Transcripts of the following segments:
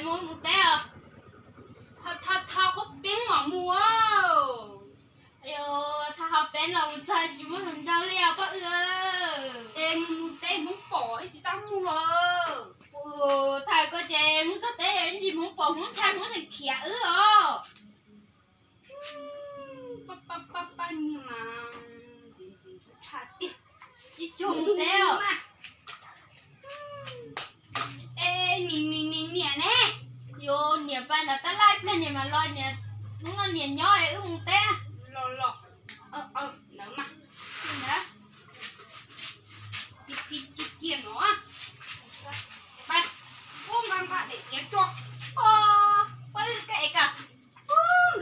Mus, mus teb os. Tha, tha, tha qhov peeb mam mus. Ayo, tha qhov peeb los mus txog tsis muaj hluas nraug li os poj W. Es mus, mus teb Hmoob pom ib tsis txaj muag. Tha koj ces mus txog teb ntsis Hmoob pom Hmoob ntshai Hmoob tseem khiav wb os. Pab, pab, pab, pab niag mas ntxim ntxim ntxub tshaj tiag. Ib tsoog teb os. Es nim, nim, nim niam ne? Yuav niam pais nram tab laj ib pliag niam mam los, niam hnub no niam nyob es wb mus teb. Los los, ntawd mas. Cia, cia, cia no. Pab, ub, nqa, nqa daim tiav tso. Pab, koj ev koj.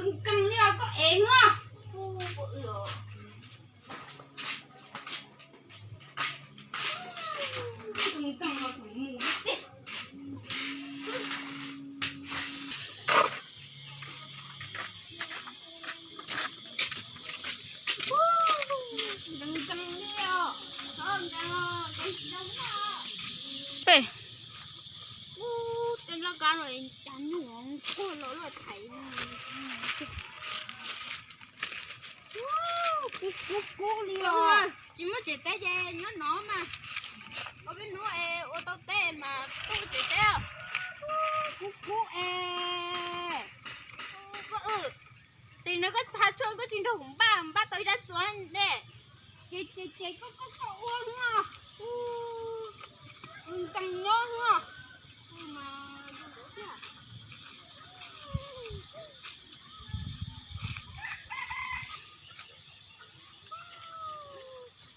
Nkees nkees li os, koj ev os. Nkees nkees los mus tiag. Nkees nkees li os. Peb, ub, tej nplooj kab no cas nyuaj nkuaj los luaj thaiv. Kub kub kub li os. Tsis muaj tsev teb ces nyob no mas. Ua peb hnub es ua tau teb mas tuaj tsev teb os. Kub kub es. Tim no koj tha tshuaj koj tsis nrog kuv npaj, npaj tau ib rab txuas ne. Ces ces ces koj koj koj ua os. Nkees nyob os.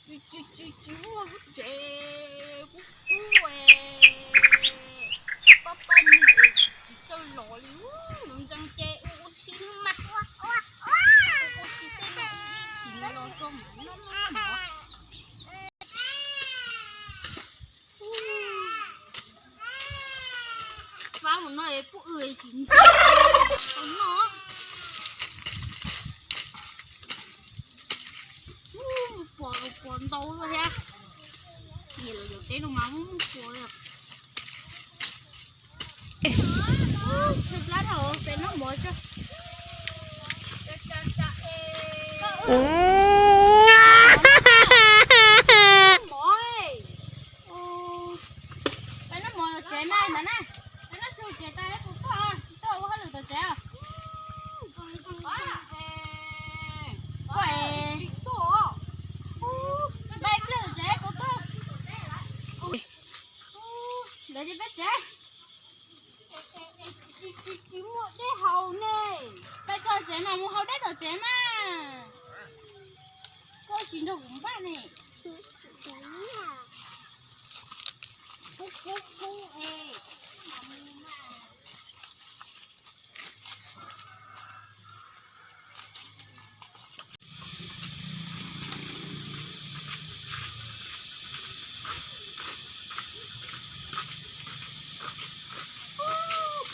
Tsis, tsis, tsis, tsis muaj lub tsev kub kub es pab pab niag es tsis txawj los li. Nkees nkees ces ua ua si xwb mas. Ua ua si tej no ib chim los tso mus noj noj mov. Fab mus no es pub w tsis tau noj. Mus pom los pom ntau lawm thiab. Nyiam los yuav teb no mas mus pom li. Tsw plab dhau, peb noj mov tso. Peb noj mov tom tsev mas ntawd na. Peb noj tshua tsev tas peb puas tuaj, tsis tuaj ua hauj lwm tom tsev os. Koj es, peb ib pliag tom tsev puas tuaj. Ntawd ces peb tsev. Tsis muaj dej haus ne. Peb txog tsev mas mus haus dej tom tsev mas. Koj tsis nrog kuv npaj ne. Kub kub kub es.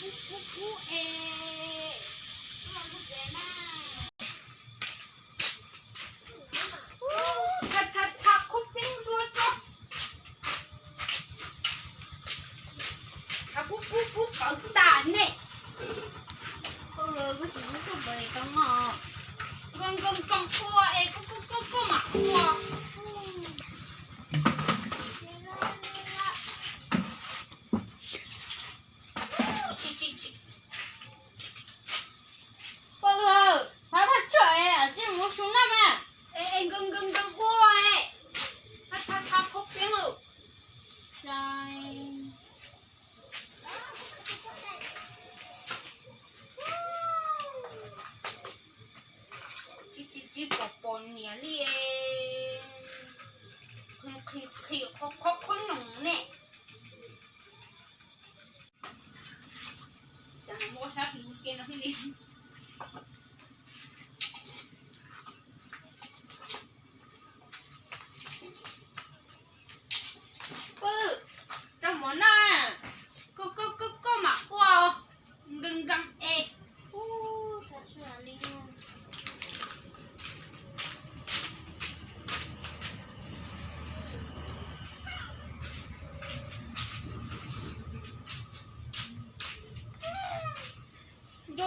Kub kub kub es. Tha tha tha kub peeb dua tso. Tha kub kub kub kawv tas ne. Koj tsis kub soj pawg tau no. Nkees nkees nkees ua es kub kub kub kub mam ua. Pog, thov thaj tsam es sim mus su noj mas. Es nkees nkees nkees ua es, thov thov khaub peeb lawm. Tsis tsis pom pom niam li, qhia qhia qhov qhov noog ne. Pw, rau mov noj, koj koj koj mam ua, nkees nkees es.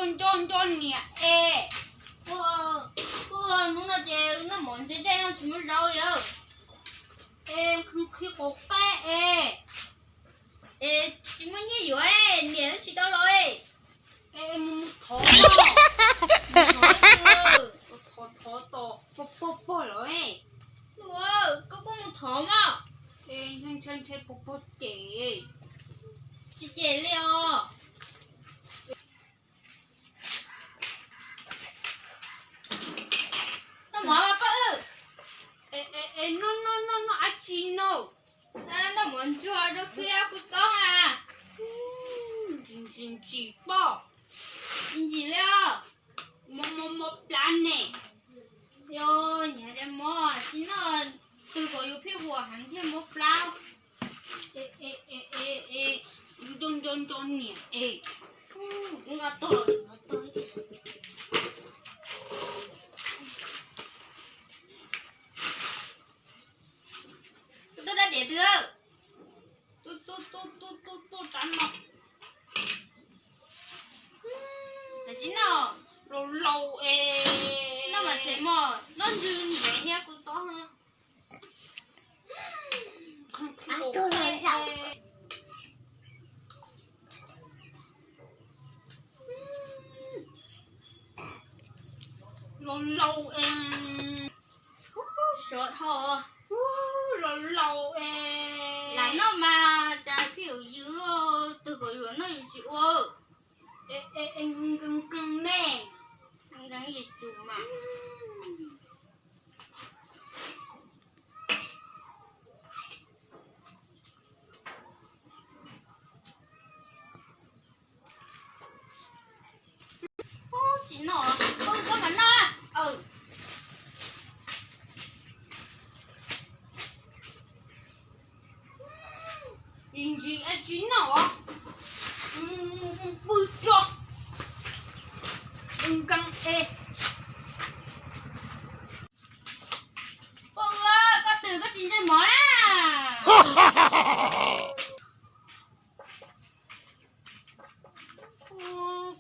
Nco nco niam es. Ua, hnub no ces noj mov ntse dej no tsis muaj zaub li. Es qhia quav qab es. Es tsis muaj nyiaj yuav, niam tsis tau los. Es mus thov, thov thov tom pog pog pog lawm. Koj puas mus thov mog? Es ntshai ntshai pog pog cem. Tsis cem li os. Noj mov pab wb. Noj noj noj noj dab tsi no? Noj mov ntsuag rau xwb kuv txob na. Ntsim ntsim poj. Ntsim ntsim li os. Mo mo mo plab ne. Yog nyiam ces mov tsis noj, twg kom yus pheej huam heev thiaj mob plab. Nco nco nco niam es. Nqa tog los tog. Tuaj da diav twg? Tuaj tuaj tuaj tuaj tuaj tuaj rab no. Tam sim no laus laus es. Noj mas tseem mos noj ntsws ntev thiab kuv tob. Laus laus es. Sov dhau. Laus laus es. Lam noj mas cas pheej yuav yws luaj, twg kom yus noj yus tsis ua. Nkees nkees ne. Nkees yus tsum mas. Tsis noj, pw koj mam noj. Ntsis es tsis noj, mus pw tso. Nkees es. Poj Ws, koj twg koj tsis ntseeg mov na?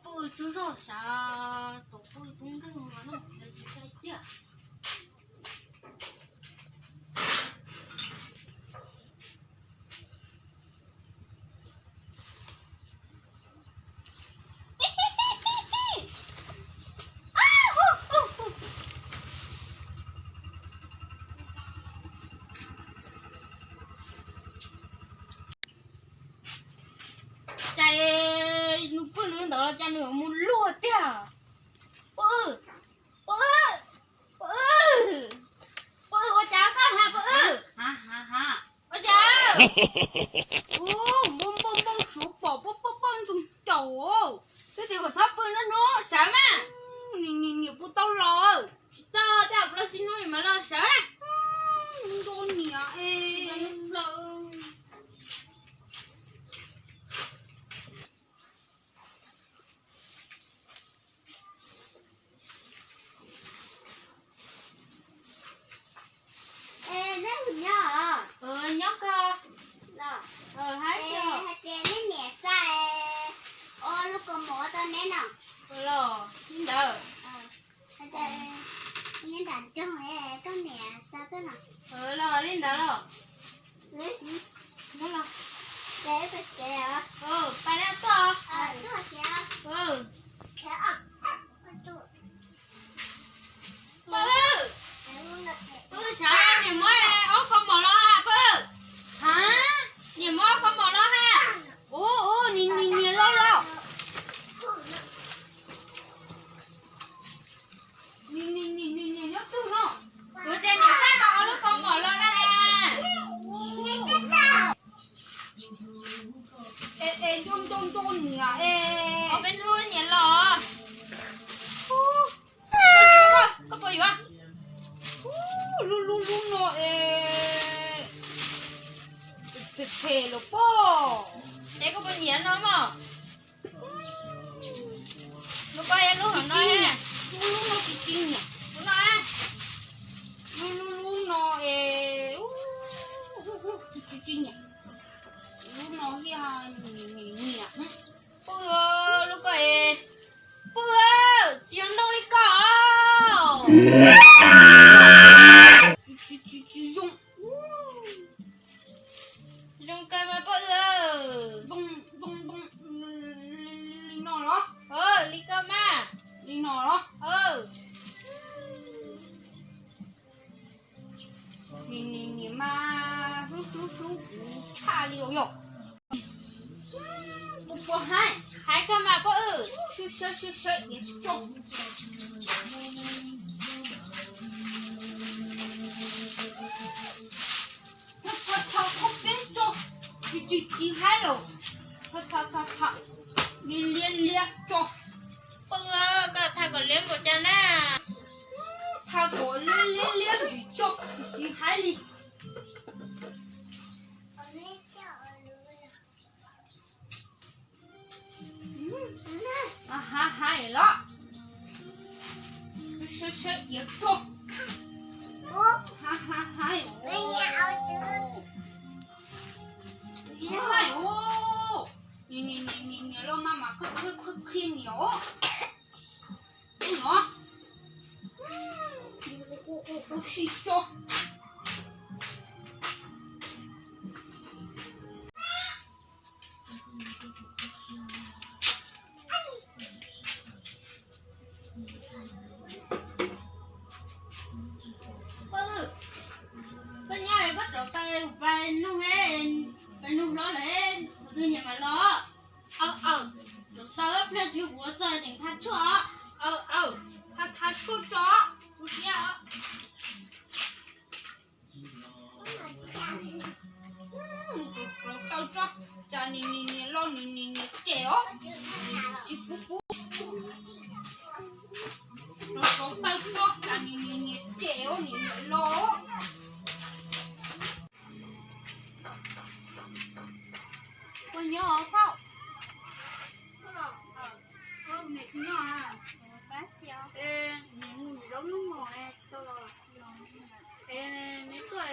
Poj Ws tsaug zog xav tos Poj Ws tub nkeeg no tsis ntshai tiag. Cas nws pw nws ntawd los cas nws mus luag tiag. Poj Ws, Poj Ws, Poj Ws, Poj Ws, ua cas koj hais Poj Ws? Ua cas? Ub, npau npau npau suav pom poj poj poj ntxoog caum. Twb tias kom txhob pw no hnub sawv mas. Niam pw tau los? Tsis tau, tej zaum plaub tsib hnub mas los sawv na. Nto niam es. Nyob koj. Hais tias neb niam xa ob lub kaus mom rau neb no. Los li ntawd. Nyob nram nroog, koj niam xa koj no. Los li ntawd los. Pais na tuaj. Pw, pw, sav niam muab ob kaus mom los ha pw. Ha, niam muab ob kaus mom los ha. Ub, ub, niam, niam, niam los los. Niam, niam, niam, niam, niam nyob twg no? Kuv tias niam tab tom ob lub kaus mom los na. Es, es, nco, nco, nco niam es. Ob peb hnub niam los. Koj, koj puas yuav? Lub, lub, lub no es. Phem, phem los pob. Es koj puas nyiam no mog? Lub ko lub hauv no, lub, lub no tsis tsis nyiam. Lub no, lub, lub, lub no es, tsis tsis nyiam. Lub no thiaj nyiam, nyiam. Pw, lub ko es. Tsis, tsis, tsis zoo. Zoo kawg mas poj wb. Zoo, zoo, zoo. Li no los? Li koj mas. Li no los? Nim, nim, nim mas hlub, hlub, hlub kuv tshaj li os yog. Puas, puas hais? Hais kawg mas poj wb. Sawv, sawv, sawv, sawv, sawv, sawv. Thov, thov, thov khaub peb tso. Tsis, tsis, tsis hais lawm. Thov, thov, thov, thov. Liab, liab, liab tso. Poj wb, koj thov kom liab npaum cas na? Thov kom liab, liab, liab tsis tso, tsis, tsis hais li. Hais, hais los. Sawv, sawv, iav tso. Hais, hais, hais. Hais os. Nim, nim, nim, niam los mas mas qhib, qhib, qhib niam os. Ub no. Ua, ua, ua si tso. Poj wb, koj nyob koj rauv taws pais nug, pais nug hlob lawm, tus twg nyiam mam los. Aws, aws, rauv taws pliag tsis kuv los txog tseem thav tshuaj. Aws, aws, thav, thav tshuaj tso, kuv siab os. Rauv taws tso, cas nim, nim, niam los nim, nim, niam cem os. Tsis pub, pub. Rauv, rauv taws tso, cas nim, nim, niam cem os, nim, niam los. Puas nyob os phauj? Neb tsis nyob a? Es neb mus zaub nub mos ne tsis tau los? Es neb tuaj,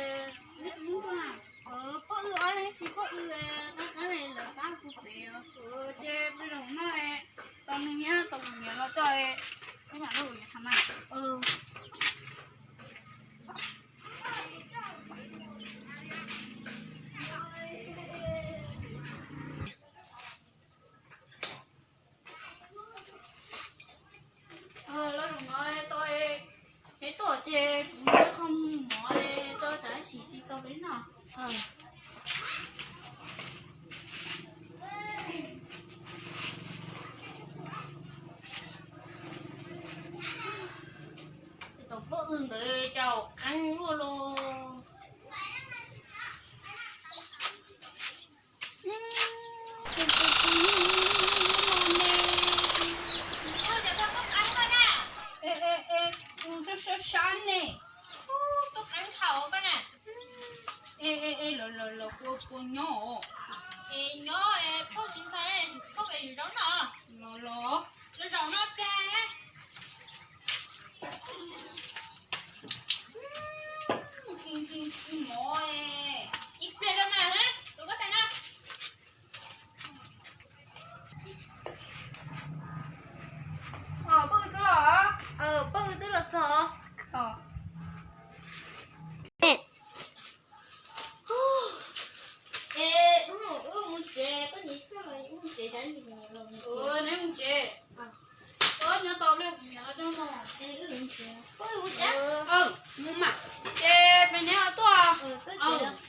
neb tsis mus tuaj na? Poj wb ob leeg si poj wb qab qab lawv qab kuv pem. Ces peb zaum no tau nws nyiam tau kuv nyiam los tso, neb mam lub kuv nyiam thav na. Los zaum no tau, neb tuaj ces kuv muab qhov mov tso tsam ib chim tsis txog peb noj. Tus poj wb ntawd cas qeeb luaj los. Tus poj qeeb koj na. Es, es, es, tus sab sab sab ne. Tus poj qeeb thaum koj na. Es, es, es, los, los, los, puas, puas nyob os? Es nyob, es phauj ntxhais, phauj pem yus zaub no. Los, los, los zaum no plag. Mov, ib pliag rau mas, tus koj tais no. Poj wb twb los, poj wb twb los txog. Es wb mus tsev, koj niam txawj los wb mus tsev, neb mus tsev. Nyob tau pliag kuv niam los tso mog. Poj wb mus tsev. Mus mas. Ces peb neb ho tuaj.